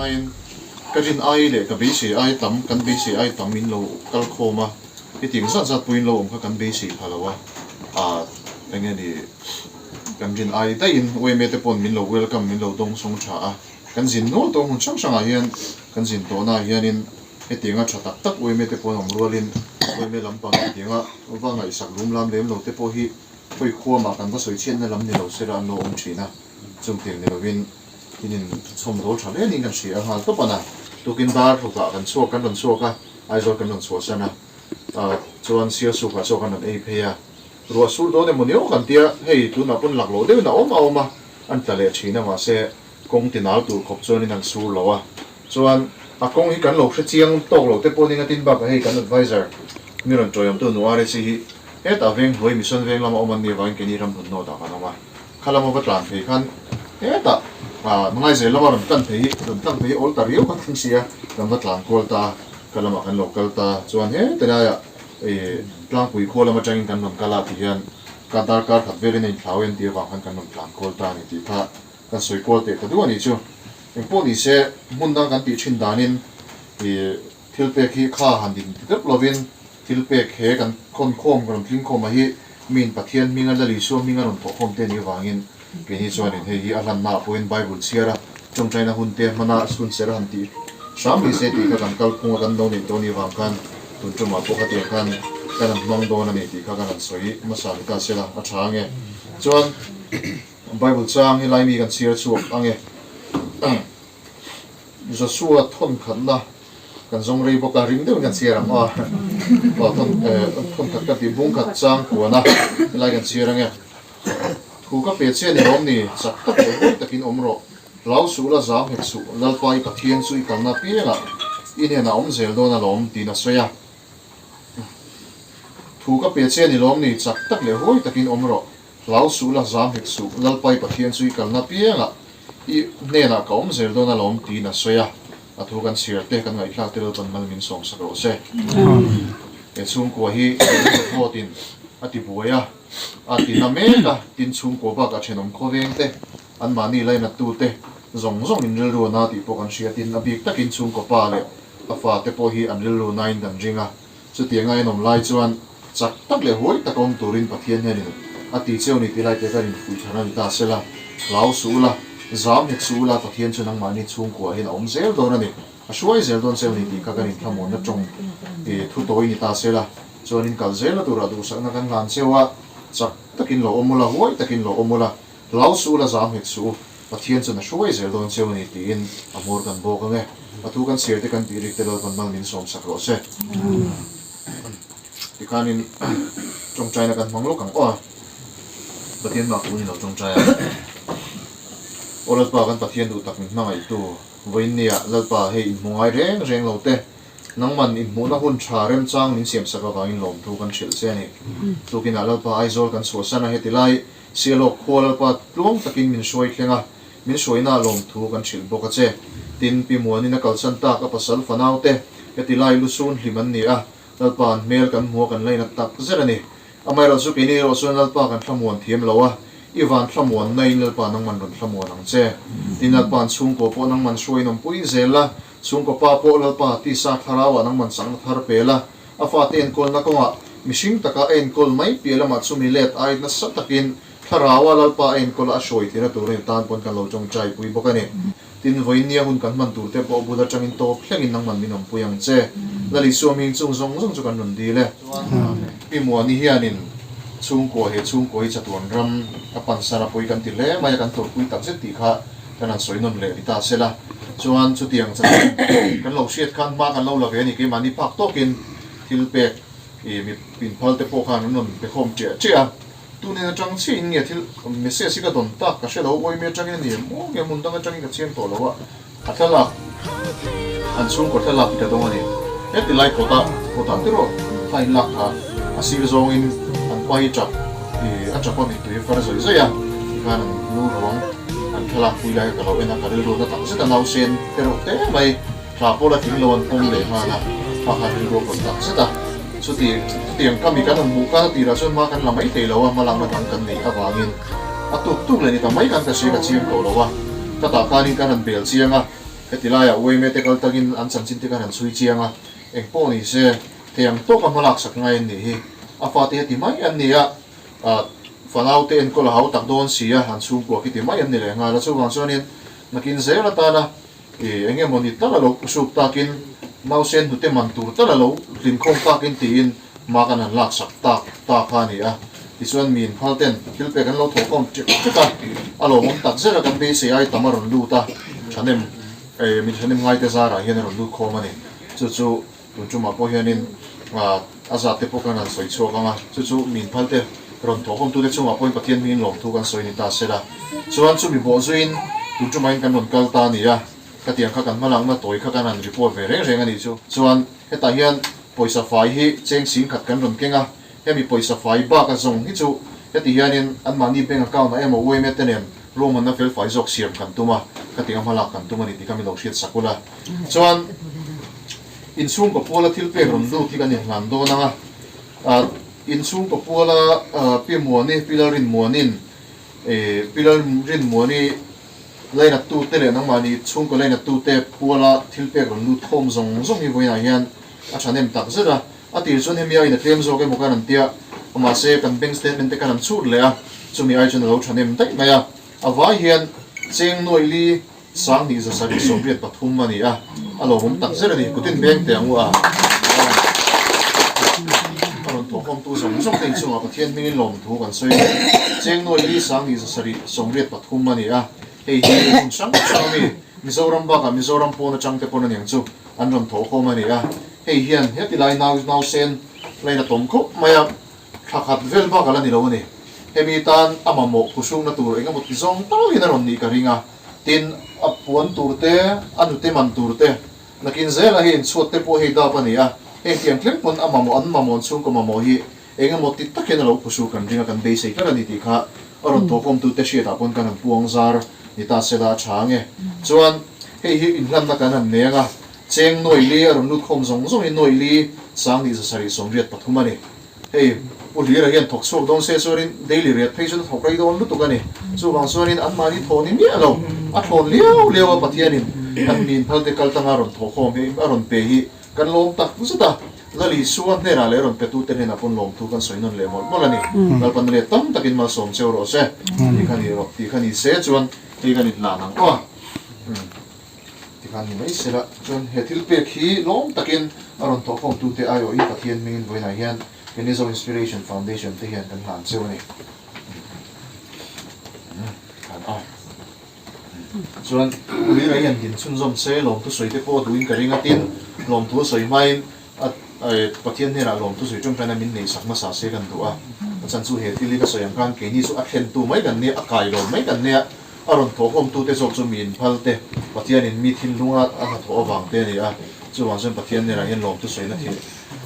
hmain ka rin ai leh ka beisei ai tam, kan beisei ai tam in lo kal khawm a, hetiang zat zat pawhin lo awm kha kan beisei pha lo a, ah eng nge ni kan rin ai daihin yma te pawn min lo welcome min lo dawng sawng tha a, kan zin nual tawh hmun hrang hrangah hian kan zin tawhnaah hianin hetianga tha tak tak yma te pawn awm rualin yma lampang hetianga va ngaihsak lum lam lem lo te pawh hi Hawi khuamah kan va sawi chhiatna lam ni lo sela an lo awm thin a, chung tiang ni lovin in in chhawm dawl tha hle niin kan hria a, nghal tawp a na. Tukin dar hlukah kan chhuak kan rawn chhuak a, Aizawl kan rawn chhuahsan a, ah chuan Sialsukah chaw kan rawn ei phei a, ruah sur dawn emaw ni aw kan tia, hei tunah pawn lak loh deuhin a awm a awm a, an tla leh thin a mahse kawng ti nal tur khawp chuanin an sur lo a, chuan a kawng hi kan lo hre chiang tawk lo te pawh ning a tin bakah hei kan adviser mi rawn tawiawmtu nu RSC hi hetah veng hnuai mission veng lama awm an nih avangin keini ram hmun nawtah kan awm a, kha lama va tlan phei khan hetah ah Ngaizel lama rawn tlan phei hi rawn tlang phei hi awl ta riau kan thleng si a, kan va tlan kual ta a, kha lamah kan lo kal ta chuan heti laiah ih tlangpui khua lam atangin kan rawn kal a ti hian ka darkar khat velin a inthlau en tih avang khan kan rawn tlan kual ta a ni tih kha Kan sawi kual teh ta duh a nih chu. Engpawh ni se, hmun dang kan tih thin danin ih thil pek hi kha han din ti tep lovin thil pek he kan khawn khawm, kan rawn tling khawm a hi miin Pathian hminga Lal Isua hminga rawn thawh khawm te a nih avangin keini chuanin hei hi a hlannaah pawhin Bible chhiar a tawngtaina hun te hmana chhun ser a han tih hram ni se tih kha kan kalphunga kan lo neih tawh a nih avang khan tun tumah pawh khatiang khan kan han hmang dawn a ni tih kha kan han sawi hmasa ni ta sela a tha ange. Chuan. Bible chang hi laimi kan chhiar chhuak ang e. Joshua thawn khatna kan zawng rei bawk a, ring deuhin kan chhiar ang aw. Aw thawn thawn khat ka tih bung khat chang kuana helai kan chhiar ang e. Thu ka pe che ni lawm ni, chak tak leh huai takin awm rawh. Hlau suh la zam hek suh, Lalpa i Pathian chu i kalna piangah i hnenah awm zel dawn alawm tiin a sawi a. Thu ka pe che ni lawm ni, chak tak leh huai takin awm rawh. Hlau suh la, zam hek suh, Lalpai Pathian chu i kalna piangah i hnenah ka awm zel dawn alawm tiin a sawi a, a thu kan chhiar te, kan ngaihthlak te Lalpan mal min sawm sak rawh se. He chhungkua hi vote in a ti buai a, a ti na mek a, tin chhungkua bakah thenawm khawveng te, anmahni lainattu te zawng zawng in rilru a na tih pawh kan hria, tin a bik takin chhungkaw pa leh a fa te pawh hi an rilru nain kan ring a. Chutianga en awm lai chuan chak tak leh huai tak awm turin Pathian hianin a ti cheu ni tih lai te kan infuih thar a ni ta sela, hlau suh ula, zam hek suh ula, Pathian chu nangmahni chhungkuah hian a awm zel dawn a ni, a hruai zel dawn cheu ni tih kha kan inthlamuanna tawng i thu tawi ni ta sela, chuanin kal zelna turah duhsakna kan hlan cheu a, chak takin lo awm ula, huai takin lo awm ula, hlau suh ula, zam hek suh u, Pathian chuan a hruai zel dawn cheu a ni tiin a hmawr kan bawk ang e. A thu kan chhiar te kan tih rik te Lalpan mal min sawm sak rawh se. Tikhanin tawngtaina kan hmang lawk ang aw a. Pathian mah ku ni lo tawngtai a. Aw Lalpa kan Pathian duh tak min hmangaihtu vawiinnia Lalpa hei inhmu ngai reng reng lo te nangman inhmuhna hun tha remchang min siam sak avangin lawmthu kan hrilh che a ni. Tukinah Lalpa Aizawl kan chhuahsan a heti lai Sialawk khua Lalpa tluang takin min hruai thleng a, min hruaina lawmthu kan hrilh bawk a che. Tin, Pi Muanin a kalsan tak a pasal fanau te, heti lai lusun hlim an ni a, Lalpa an hmel kan hmuh a kan lainat tak zet a ni. Amaherawh chu keini erawh chuan Lalpa kan thlamuan thiam lo a, i van thlamuan naiin Lalpa nangman rawn thlamuan ang che. Tin, Lalpa an chhungkaw pawh nangman hruaiin awmpui zel la, chhungkaw pa pawh Lalpa tisa thlarauah nangman chakna thar pe la, A fate enkawlna kawngah mihring taka a enkawl mai piah lamah chumi let ai nasa takin Thlaraua Lalpa a enkawl a hruai theihna turin tan pawn kan lo tawngtai pui bawk a ni. Tin, vawiinnia hun kan hman turte pawh bul atangin tawp thlengin nangman min awmpui ang che. Lal Isua hming chung zawng zawng chu kan rawn dil e. Chuan Pi Muani hianin chhungkua he chhungkua hi chatuan ram a pansan a pawi kan ti hle mai a, kan tlawrpui tak zet tih kha kan han sawi nawn leh ni ta sela chuan chutiang chanchin kan lo hriat khan hma kan lo la ve a ni keimahni phak tawkin thil pek ih mi inphal te pawh khan an rawn pe khawm ṭiah ṭiah a, tunin aṭang chiahin nge thil message hi ka dawn tak ka hre lo uaimi aṭangin a ni em maw nge hmun dang aṭangin ka chiang tawh lo a, a thlalak an chhungkaw thlalak hi ka dawng a ni heti lai kawtah kawtah te rawh thla in lak kha a sir zawngin an pa hi tap ih a tap a mittui a far zawih zawih a tikhan an nu ruang an thlalak pui lai kha ka lo en a ka rilru na tak zet a nausen te reuh te mai thla pawh la tling lo an pawm leh nghal a thla khan rilru a kawt tak zet a chuti chutiang ka mi kan han hmuh khan a tirah chuan hma kan la mai thei lo a hmalakna dang kan neih avangin a tuk tuk leh ni ta mai khan ka hria ka chiang tawh lo a ka tah khanin kan han bel chiang a. Heti laiah uaime te kal takin an chanchin te khan an chhui chiang a, eng pawh ni se thei ang tawka hmalak sak ngai an nih hi. A fate heti mai an ni a, fanau te enkawl a hau tak dawn si a, an chhungkua khi ti mai an ni leh nghal a. Chuvang chuanin nakin zel atana eng emaw ni tal a lo hruk takin nausen hnute man tur tal a lo hlimkhawm takin tiin hma kan han laksak tak ta kha a ni a. Tichuan miin phal ten thil pek an lo thawhkhawm ṭek ṭek a, a lawmawm tak zet a kan beisei ai tam a rawn lut a, ṭhahnem mi ṭhahnem ngaite zarah hian a rawn lut khawm a ni. Chu chu tun ṭumah pawh hianin a zat te pawh kan han sawi chhuak ang a, chu chu miin phal te rawn thawhkhawmtute chungah pawhin Pathian hmingin lawmthu kan sawi ni ta se la. Chuan chumi bawh zuiin tun ṭumahin kan rawn kal ta a ni a, khatiang kha kan hmalakna tawi kha kan han report ve reng reng a nih chu. Chuan hetah hian pawisa fai hi cheng sing khat kan rawn keng a, Hemi pawisa fai bak a zawng hi chu heti hianin anmahni bank account ah emaw UMA te nen ruahmanna fel fai zawk siam kan tum a, ka ti ang hmalak kan tum a ni tih kha min lo hriat sak ula. Chuan inchhungkaw puala thil pek rawn lut hi kan inhlan dawn ang a, inchhungkaw puala Pi Muani, Pi Lalrinmuanin, Pi Lalrinmuani lainattu te leh nangmahni chhungkaw lainattu te puala thil pek rawn lut khawm zawng zawng hi vawiinah hian a thahnem tak zet a. A tir chuan hemi aiin a tlem zawk emaw kan an tia, mahse kan bank statement te kan han chhut leh a, chumi ai chuan a lo thahnem daih mai a. A vai hian cheng nuaih li 20 783 a ni a, a lawmawm tak zet a ni. Kutin bank teh ang u a, a rawn thawhkhawmtu zawng zawng te inchungah Pathian hmingin lawmthu kan sawi a ni. Cheng nuaih li 20 783 a ni a, hei hi hmun hrang hrang ami Mizoram bakah Mizoram pawn atang te pawn a niang chu an rawn thawhkhawm a ni a. Hei hian heti lai nau nausen lain a tawm khawp mai a, thla khat vel bak a la ni lo a ni. Hemi tan a mamawh khuhrukna tur eng emaw ti zawng talin a rawn nih ka ring a, tin a puan tur te, a nute man tur te, nakin zela hei inchhuat te pawh hei dap a ni a, heng tiang thleng pawn a mamawh an mamawh an chhungkaw mamawh hi eng emaw ti tak hian a lo khuhruk kan ring a, kan beisei tlat a ni tih kha a rawn thawhkhawmtute hriatah pawn kan han puang zar ni ta se la a tha ang e. Chuan hei hi inhlanna kan han nei ang a. Cheng nuaih li a rawn lut khawm zawng zawng hi nuaih li 20 783 a ni. Hei Pu Hlira hian thawk chhuak dawn se chuanin daily rate phei chuan a thawk rei dawn lutuk a ni. Chuvang chuanin anmahni thaw ni miah lo, a thlawn liau liau a Pathianin kan min phal te kal tanga rawn thawh khawm hi a rawn pe hi kan lawm tak zet a. Lal Isua hnenah leh rawn petute hnenah pawn lawmthu kan sawi nawn leh mawlh mawlh a ni. Lalpan let tam takin malsawm cheu rawh se. Tih kha ni rawh tih kha ni se chuan hei kan inhlan ang aw. Tikhan ni mai sela chuan he thil pek hi lawm takin a rawn thawhkhawmtute aiawhin Pathian hmingin vawiinah hian Kenizo Inspiration Foundation te hian kan hlan cheu a ni. Chuan Ulira hian din chhunzawm se lawmthu sawi te pawh duhin ka ring a tin lawmthu a sawi hmain a Pathian hnenah lawmthu sawi tawngtaina min neihsak hmasa se kan duh a. A chhan chu he thil hi ka sawi ang khan keini chu a thlentu mai kan nia a kailawm mai kan nia. A rawn thawhkhawmtute zawk chu mi inphal te, Pathianin mi thinlunga a hnathawh avang te a ni a. Chuvang chuan Pathian hnenah hian lawmthu sawina thil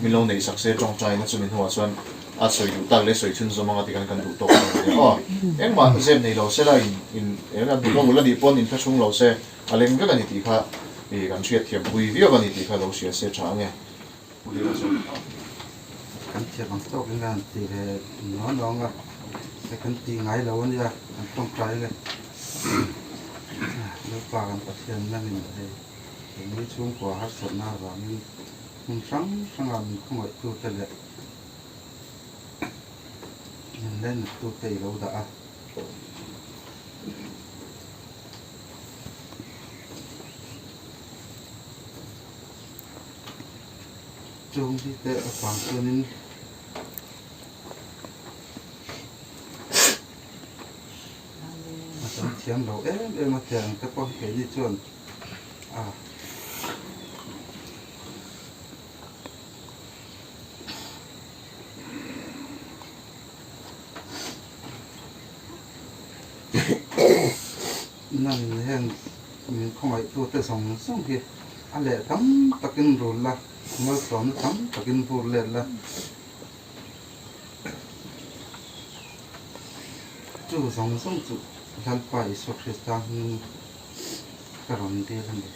min lo neih sak se tawngtaina chumi hnuah chuan a sawi duh tak leh sawi chhunzawm anga tikhan kan duh tawk a ni a. Aw, engmah zep nei lo sela in in eng a duh a ulh a nih pawn in thlahrung lo se a leng vek a ni tih kha ih kan hriatthiam pui viau a ni tih kha lo hria se tha ange. Kan thiam ang tawkin kan han ti ve nual nual a, he kan ti ngai lo a nia, kan tawngtai ang e. Lalpa kan Pathian nangin hei keini chhungkua harsatna avangin hmun hrang hrangah min khawngaihtute leh min lainattute i lo dah a. Chung hi te avang chuanin a tam thiam lo em em a tiang te pawh hi keini chuan a Nan heng min khawngaihtute zawng zawng hi a leh tam takin rul la, malsawmna tam takin vur let la. Chu zawng zawng chu Lalpa Isua Krista hming ka rawn dil a ni.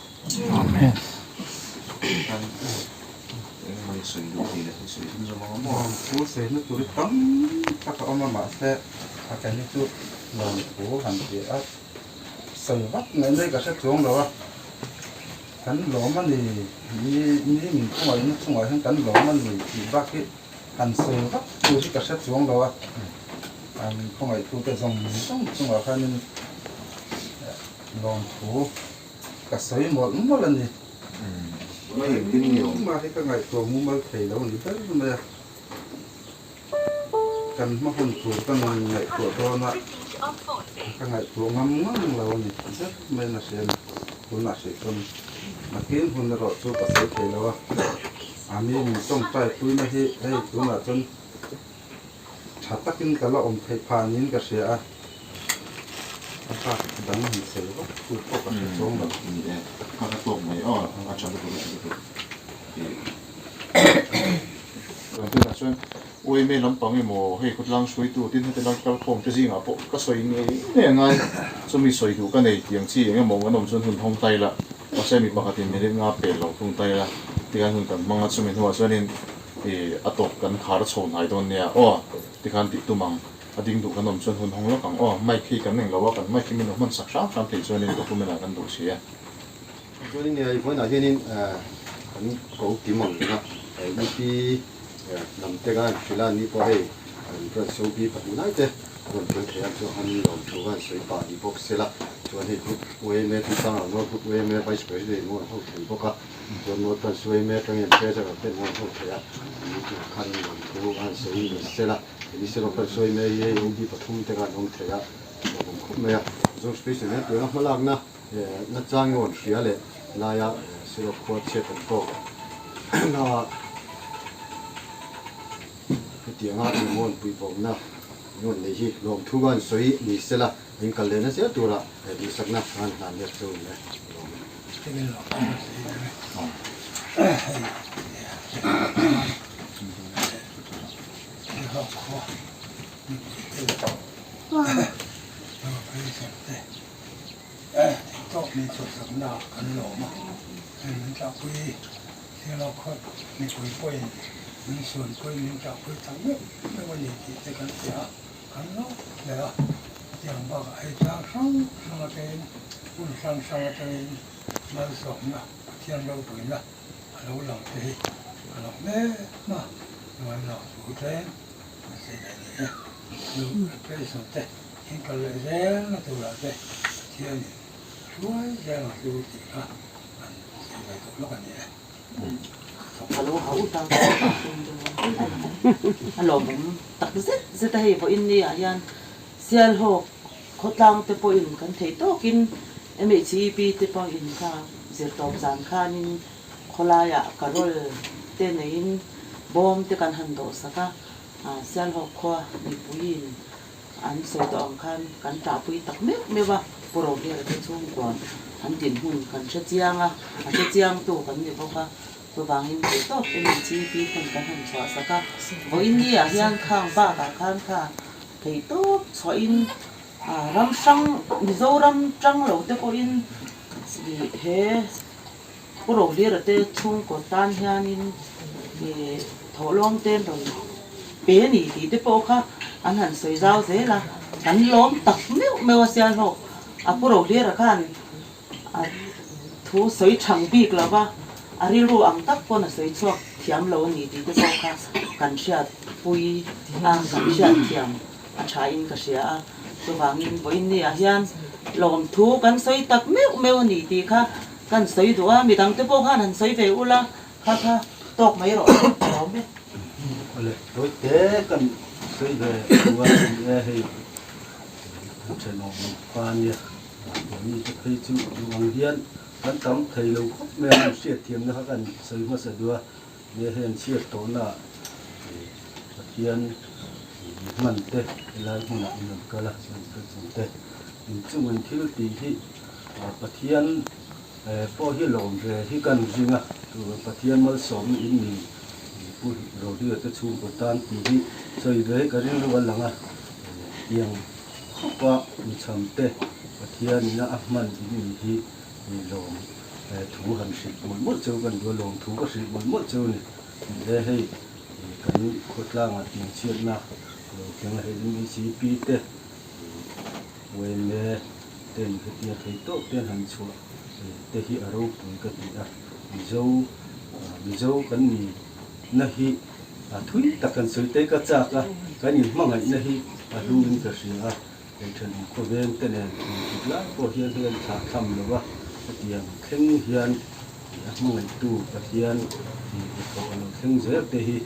Amen. Lawmthu sawina tur hi tam tak a awm a mahse a then hi chu lawmthu han ti a sawi vak mai mai ka hre chuang lo a. Kan lawm a ni, mi mi min khawngaihna chungah hian kan lawm a ni tih bak hi han sawi vak tur hi ka hre chuang lo a, a min khawngaihtute zawng zawng chungah khanin lawmthu ka sawi mawlh mawlh a ni. Engmah hi ka ngaihtuah mumal thei lo ni ber mai a, kan hma hun tur ka ngaihtuah dawn a, ka ngaihtuah ngam ngang lo a ni zet mai na hria ni. Tunah hrih chuan nakin hun erawh chu ka sawi thei lo a, a mi min tawngtai puina hi hei tunah chuan tha takin ka la awm theih phah niin ka hria a, a bak dang han sawi vak tur pawh ka hre chuang lo. Ni e, ka hre tawk mai aw, a tha lutuk a tha lutuk tih. Tunah chuan UMA lampang emaw hei khawtlang hruaitu tin heti lai kalkhawm te zingah pawh ka sawi ngei ngei a ngai. Chumi sawi duh ka nei tiang chi eng emaw an awm chuan hun hawng tai la, mahse mi pakhatin minute nga pel lo thung tai la tikhan hun kan hmang a, chumi hnuah chuanin ih a tawp kan khar a chho hnai dawn nia aw tikhan tih tum ang a ding duh kan awm chuan hun hawng lawk ang aw mic hi kan englo a kan mic hi min lo hman sak hram hram thei chuanin document ah kan duh si a. Chuanin i vawiinah hianin kan ko kim ang reng a, UP lam te khan hrilh a ni pawh hei an rawn sobi pahnih lai te a rawn tel thei a, chuan lawmthu khan sawi pah ni bawk sela, chuan hei Group YMA Tuitang ah North Group YMA Vice President in rawn ho thei bawk a, chuan North Branch YMA atangin Treasurer ten rawn ho thei a, ni chungah khan lawmthu khan sawi ni sela, ni sela Branch YMA hi hei OB pathum te khan awm thei a, lawmawm khawp mai a, Zone Special hian tuna hmalakna. Nachang i rawn hria leh laia Sirok khua chhiat kan tawk na hetianga inrawn puihbawmna in rawn nei hi lawmthu ka han sawi ni sela in kal lehna zel tura duhsakna ka han hlan let cheu ni e lawm e. Theihtawp min chhuahsakna kan lawm a, hei min tlahpui Sialawk khawt mipui pawhin min suanpui min tlahpui tak meuh meuh a ni tih te kan hria a, kan lawm hle a. Tiang bakah hei tlang hrang hrang atangin hmun hrang hrang atangin malsawmna Pathian ropuina a lo lang te hi a lang mek a, nuai lo thu tlem an sawi ve ni e. Chu repression te. In kal leh zel na turah te Pathianin hruai zel ang chu tih kha an sawi ve duh lawk a ni e. Ka lo hau ta a lawmawm tak zet zet a hei vawiin ni ah hian Sialhawk khawtlang te pawhin kan theih tawkin MHEP te pawhin kha zirtawp zan khanin khawlaiah carol te neiin bawm te kan han dawhsak a, Sialhawk khua mipuiin An sawi tawh ang khan kan ṭahpui tak meuh meuh a, Pu Rohliara te chhungkua an dinhmun kan hre chiang a, a hre chiangtu kan ni bawk a, chuvangin theih tawp MHEP pawn kan han chhuah sak a, vawiin ni ah hian khang bakah khan kha theih tawp chhuahin ram hrang Mizoram ṭang lo te pawhin he Pu Rohliara te chhungkaw tan hianin ih thawhlawm te an rawn pe a ni tih te pawh kha an han sawi zau zel a, kan lawm tak meuh meuh a Sialhawk a Pu Rohliara khan a thu sawi chhang bik lo va, a rilru ang tak pawn a sawi chhuak thiam lo a ni tih te pawh kha kan hriat pui a, kan hriat thiam a tha in ka hria a, chuvangin vawiin ni ah hian lawmthu kan sawi tak meuh meuh a ni tih kha Kan sawi duh a, midang te pawh khan han sawi ve ula, kha kha tawk mai rawh se, a lawm e. Awle, tawi te kan sawi ve duh a ni e, hei kan thenawm pa nia, mahni te phei chu duh ang hian kan tam thei lo khawp mai a, an hriatthiamna kha kan sawi hmasa duh a, nia hei an chhiat tawhna ah Pathian hman te helai hmunah in rawn kal a, chuan chung te inchung in thil tih hi Pathian pawh hi lawm ve hi kan ring a, Pathian malsawmna in ni Pu Rohliu te chhungkaw tan tih hi sawi ve hi ka rilru a lang a, tiang khawpa michham te Pathian ina a hman in ni hi lawm thu han hrilh mawlh mawlh cheu kan duh a, lawm thu ka hrilh mawlh mawlh cheu a ni. He hei kan khawtlangah tinchhiatna lo thleng a, hei MECP te, YMA. ten hetia thei tawk te an han chhuah te hi a ropui ka ti a, Mizo Mizo kan ni na hi a thui tak kan sawi te ka chak a, kan inhmangaihna hi a hlu in ka hria a, hei thenawm khawveng te nen engtik lai pawh hian hei an thlah tham lo a, hetiang thleng hian a hmangaihtu Pathian hnathawh a lo thleng zel te hi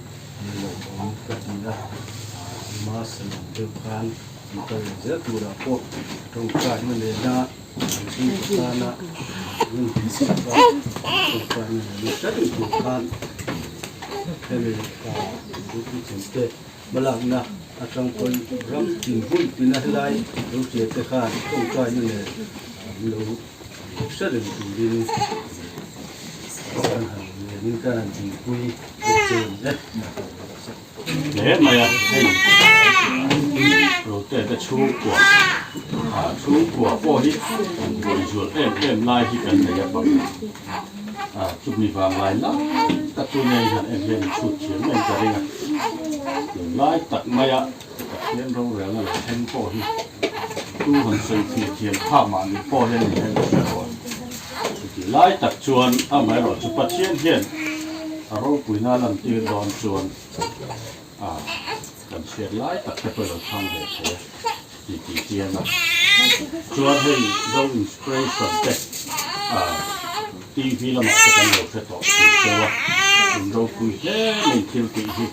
lawmawm ka ti a, ama sawi ang deuh khan an kal leh zel turah pawh tawngtaina nena an chhungkaw tana hun hmuhsak a, tawngtaina nena hre reng tur khan hemi puitling te hmalakna atang pawn ram tin hun tina helai lo hria te khan tawngtaina nen an lo hre reng turin kan han ngenin kan han dinpui bawk che a ni e. Hle mai a, hei Rote te chhungkua ah chhungkua pawh hi an buai zual em em lai hi kan nei a pakhat ah chumi vang lai lai tak chu nei han en hian in chhut thiam em ka ring a, tunlai tak maia Pathian rorelna lo thleng pawh hi tu han sawi thih thiam phak mah ni pawh hian in en hre lo a. Chuti lai tak chuan amaherawhchu Pathian hian a ropuina lantir dawn chuan a kan chhiat lai tak te pawh i lo chhang ve thei a ti tih chiang a. Chuan hei Zo Inspiration te a TV lamah te kan lo hre tawh tih deuh a, in ropui hle mai thil tih hi.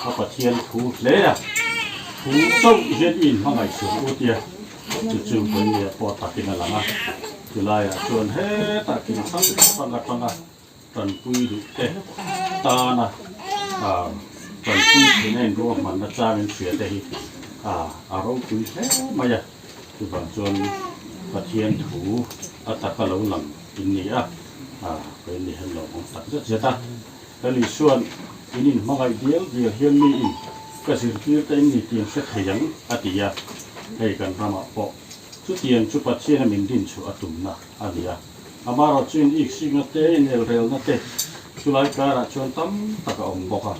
A Pathian thu hle a, thu chauh hian i inhmangaih suh u tia chu chu Vawinia pawh takin a lang a. Chulaiah chuan hetah kin hrang hrang atanga tanpui duh te tana tanpui theihna inruahmanna changin hria te hi a ropui hle mai a. Chuvang chuan Pathian thu a taka lo lang in ni a, Vawinia hian lawmawm tak zet zet a. Ka ni chuan, In inhmangaih dial dial hian mi in ka zirtir te in ni tih an hre thei ang, a ti a. Hei kan ramah pawh chutiang chu Pathiana min din chhuah a tumna a ni a. Amaherawhchu in iksikna te, in elrelna te chulai karah chuan tam tak a awm bawk a.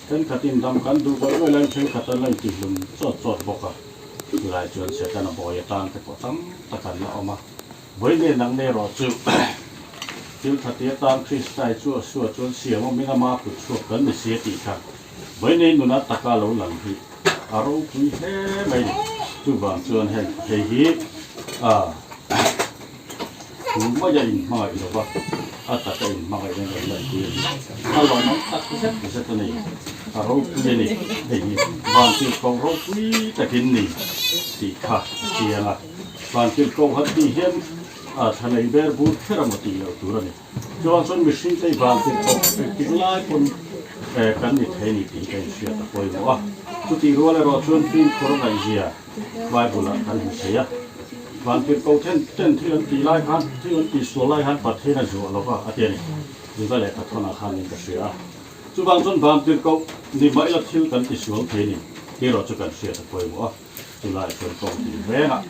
Thenkhatin dam kan duh vawih vawih laiin thenkhat an la intihlum chawt chawt bawk a. Chulai chuan Setana bawi atan te pawh tam tak an la awm a. Vawiin nang nei rawh chu thil tha ti atan Kristai chu a sua chuan siam awmin ama kut chhuak kan ni si a tih kha vawiin nuna taka lo lang hi a ropui hle mai ni. Chuvang chuan heng hei hi a thu maia inhmangaih lova a taka inhmangaihna kan lantir hi a lawmawm tak zet zet a ni. A ropui a ni. Hei hi vantirhkoh ropui takin ni tih kha a chiang a. Vantirh Kohhat tih hian a thla nei ber bur kher a maw tih loh tur a ni. Chuan chuan mihring te hi vantirh koh engtik lai pawn kan ni thei a ni tih hi ka inhriat a pawimawh a. Chutih rual erawh chuan fimkhur a ngaihzia Bible ah kan hmu thei a. Vantirh koh then ten thil an tih lai khan thil an tih sual lai khan Pathian a zuah lova a ti a ni. Juda lehkha thawnah khan in ka hria a. Chuvang chuan vantirh koh ni mah ila thil kan ti sual thei a ni tih erawh chu kan hriat a pawimawh a. Chulai chuan kawng tih rengah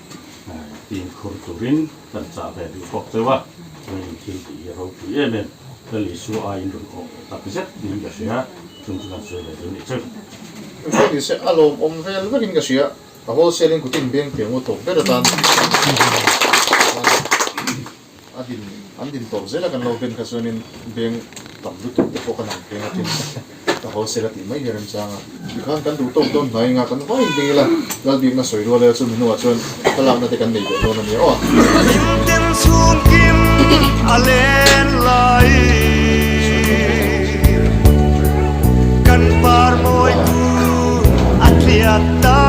fimkhur turin kan chah ve duh bawk cheu a, vawiin thil tih hi ropui em em, Lal Isua aiin rawn awh tak zet niin ka hria, chung chu kan sawi ve duh nih chu. Engpawh ni se a lawmawm vel vekin ka hria, a wholesale in kutin beng piang aw tawp ber atan a din an din tawp zel a kan lo ben kha chuanin beng tam lutuk te pawh kan ang pheng a tin ka wholesale a tih mai hi a remchang a tikhan kan duh tawk dawn hnai anga kan vain ding ila Lalbikna sawi rual ela chu mi hnuah chuan thlalakna te kan nei leh dawn a nia aw. Hlimten chhungkim a len lai kan par mawi ku a tliat ta.